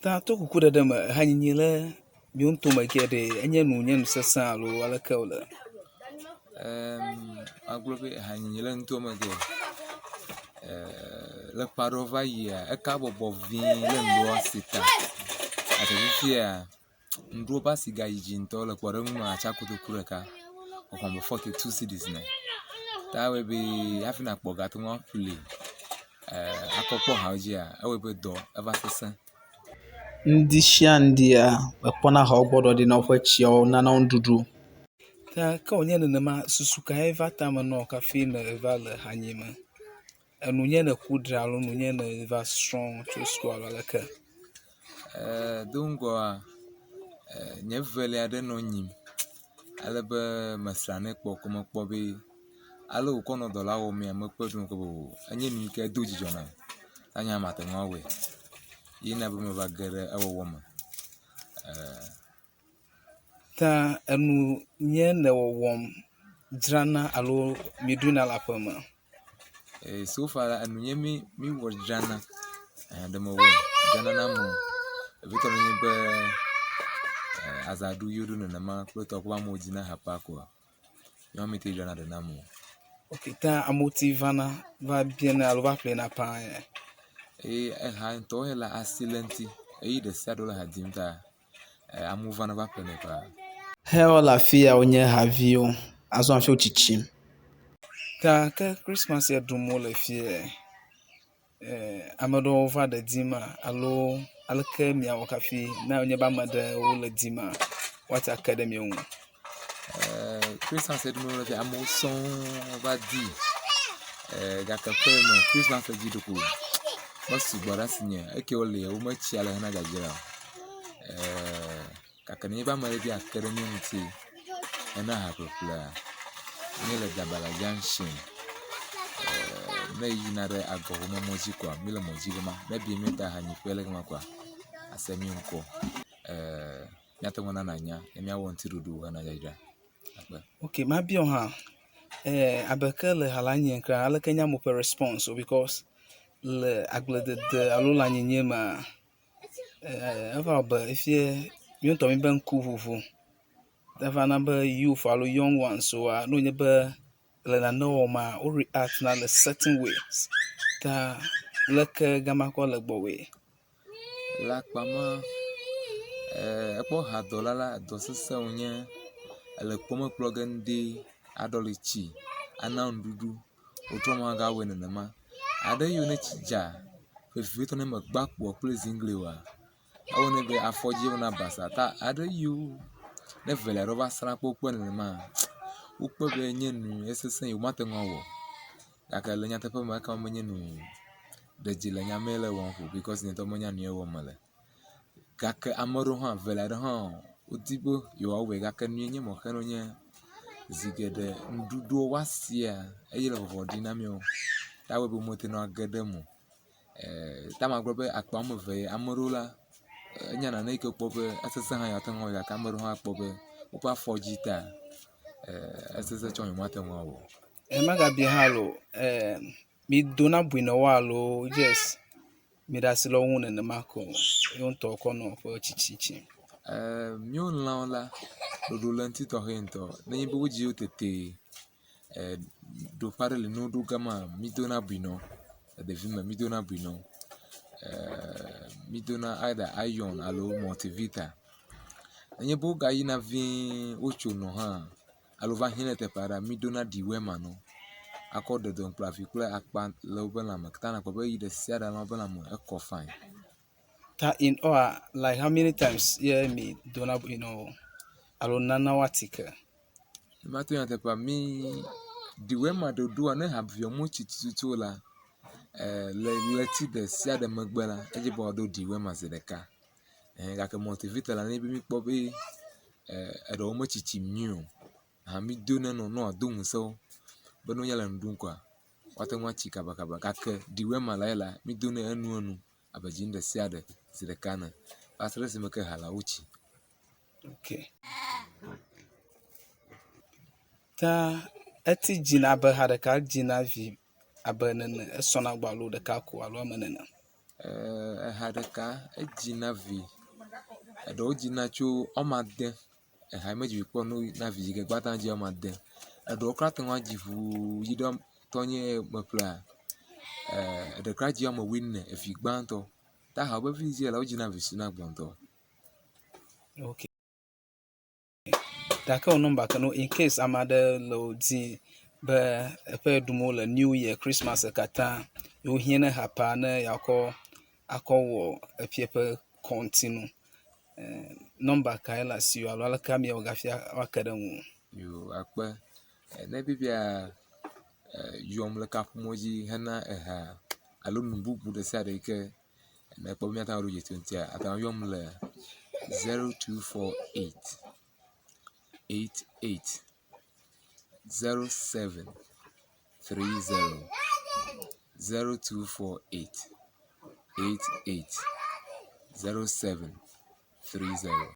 Ta to kukuɖeɖe me ehanyinyi le míwo ŋutɔ me ke ɖe enye nu nye nu sesẽ alo aleke wòle? Eee magblɔ be ehanyinyi le nutoa me ke eee le ƒe aɖewo va yia eka bɔbɔ vie le nuɖoa si ta. Gake fifia ŋɖuwo ƒe asi gayi dzi ŋutɔ le kpɔɖeŋu me atsa kotoku ɖeka xɔxɔme 42 cedis ne. Ta ewɔe be hafi nakpɔ ga ate ŋu aƒli eh, akɔ kpɔ hawo dzia, ewɔe be dɔ eva sesẽ. Ŋdi sia ŋdia, mekpɔna xɔ gbɔ ɖɔɖi na woƒe tsiawo nana wo nuɖuɖu. Ta ke wònye nenema, susu kae va tame nɔ hafi nèva le ha nyim? Enu nye nèku dra alo nu nye nèva srɔ̃ tso sukua alo aleke? Eh, do ŋgɔa, eh, nye velia aɖe nɔ nyim ale be mesranɛ kpɔ ko mekpɔ be ale wòkɔ nɔ dɔ la wɔmea, mekpɔe dũ ko be o enye nu yi ke do dzidzɔ nam. Anye mate ŋu awɔe. Ye na be meva ge ɖe ewɔwɔ me. Eh. Ta enu nye nèwɔwɔm dzrana alo miɖuna le aƒe me? Eh, so far la, enu nye mi mi wɔ dzrana. Eh, ɖe mewɔ dzrana na amewo. Evitɔ nenye be eh, azaɖuɣi ɖo nenema kple tɔ kple amewo dzina ha kpa koa. Míawo mi te dzrana ɖe na amewo. Ok, ta amewo ti vana va biana alo va ƒlena paa ya. Eye eha ŋutɔ ye le asi le ŋuti eye ɖe sia ɖe le ha dzim ta eh, amewo vana va ƒlenɛ paa. Hewo le afi ya wonye haviwo. Azɔ hafi wo tsitsim. Ta ke Christmas ya ɖum wole fie. Eh, ame ɖewo va ɖe dima alo aleke miawɔ hafi ne wònye be ame ɖewo le dima woate ake ɖe mia ŋu. Eh, Christmas ɖum wole fia amewo sɔŋ va di. Eh, gake ƒe me Christmas dzi ɖo ko mesugbɔ ɖe asinye eke wole wometsi ale hena dzadzra o. Eh, Gake nenye be ame ɖe be yeake ɖe mía ŋuti hena haƒeƒlea, míele Dabala junction. Eee ne eyina ɖe Agɔxome mɔ dzi koa, míele mɔ dzi gama. Ne ebia mía ta hanyiƒe le gama koa, ase mía ŋkɔ. Eee míate ŋu ana nànya ne míawɔ ŋutiɖoɖo hena dzadzra. Akpe. Ok, mabia wò hã, eh, abe ke le ha la nyim kura, aleke nye amewo ƒe response o because le agbledede alo lãnyinyi mea, Eva wɔ abe efie míawo ŋutɔ míbe ŋkuŋuŋu eva na be youth alo young ones woa, ne wonye be le nane wɔma, wo react na le certain ways. Ta leke gama kɔ le gbɔwòe? Le akpa ma, ekpɔ hadɔla la, edɔ sesẽ wònye. Ele kpɔm ekplɔ ge ŋdi, aɖɔli tsi, ana nuɖuɖu. Wotrɔ ma gawɔe nenema. Aɖe yiwo ne tsi dza, vevietɔ ne mekpa kpoa kple ziŋgli oa, ewɔnɛ be afɔdzi wɔna basa ta aɖe yiwo ne velia ɖewo va srã kpɔ wokpɔe nenema, wokpɔe be enye nu esesẽ yewomate ŋu awɔ o. Gake le nyateƒe me ekema menye nu ɖe dzi le nya mee le wɔm o because nye ŋutɔ menya nu ye wɔm mele. Gake ame aɖewo hã velia aɖewo hã wodi be yewoawɔe gake nue nye mɔxenu nye zi geɖe nuɖuɖuwo woasia eye le vɔvɔ ɖi na míawo ta ewɔe be womete ŋu age ɖe eme o. E ta magblɔ be akpa woame eve ye. Ame aɖewo la enya nane yi ke wokpɔ be esesẽ hã yewoate ŋu awɔe gake ame aɖewo hã kpɔ be woƒe afɔ dzi ta esesẽ tsɔ yewomate ŋu awɔ o. Magabia hã loo, e midona bui na wo alo just miɖe asi le wo ŋu nenema ko ye wo ŋutɔ kɔ nɔ woƒe tsitsi tsim. E míwo lãwo la, ɖoɖo le eŋuti tɔxɛ ŋutɔ. Nenye be wodzi wo tete e ɖoƒe aɖe li ne woɖo gama, mídona bui na wo. Le ɖevime mídona bui na wo. E mídona either iron alo multivita. Nenye be wogayina vie wotso nɔ hã alo va hiã le teƒe aɖea, mídona ɖiwema na wo akɔ ɖe dɔmkplavi kple akpa le woƒe lãme. Ta nakpɔ be yi ɖe sia ɖe le woƒe lãme ekɔ fine. Ta in all, like how many times ye mi dona bui na wo alo nana wo atike? Mato nyateƒea, mi ɖiwema ɖoɖoa ne haviwo metsi tututu o la, eh, le ɣleti ɖe sia ɖe megbe la, edze be woaɖo ɖiwema zi ɖeka. Eh, gake multivita la, nenye be míkpɔ be eh, eɖewo metsitsim nyuie o hã mídonɛ nɔ ne wòado ŋusẽ wo be ne wonye le nu ɖum koa, woate ŋu atsi kabakaba. Gake ɖiwema la ya la, mídonɛ enuenu abe dzinu ɖe sia ɖe zi ɖeka ene va se ɖe esime ke ha la wotsi. Okay. Ta eti dzina abe ha ɖeka dzina vi abe nene esɔna gbɔ alo ɖeka ko alo ame nene. Eha ɖeka edzina vi, eɖewo dzina tso woame ade, eha yi medzi vi kpɔ ne wona vi dzi ge gbãtɔ dzi woame ade. Eɖewo kura te ŋu adzi ŋuu yi ɖe tɔnye meƒlea, eɖeka dzi woame wuiene evi gbãtɔ. Ta hawo be vidzidzi la, wodzina vi sunagbɔ ŋutɔ. Ok. Gake wò nɔmba ke no in case ame aɖe le wò di be eƒe ɖum wole New Year, Christmas katã ye wohiã ne hapa ne yeakɔ akɔ wɔ eƒe ƒe kɔntinu. Nɔmba kae le asiwò alo aleke ameawo gafia woake ɖe ŋuwò? Yo akpe. Ne bibia yɔm le kaƒomɔ dzi hena eha alo nu bubu ɖe sia ɖe yi ke nekpɔ be míate ŋu aɖo dze tso eŋutia, ate ŋu ayɔm le 0248 88 07 30 0248 88 07 30.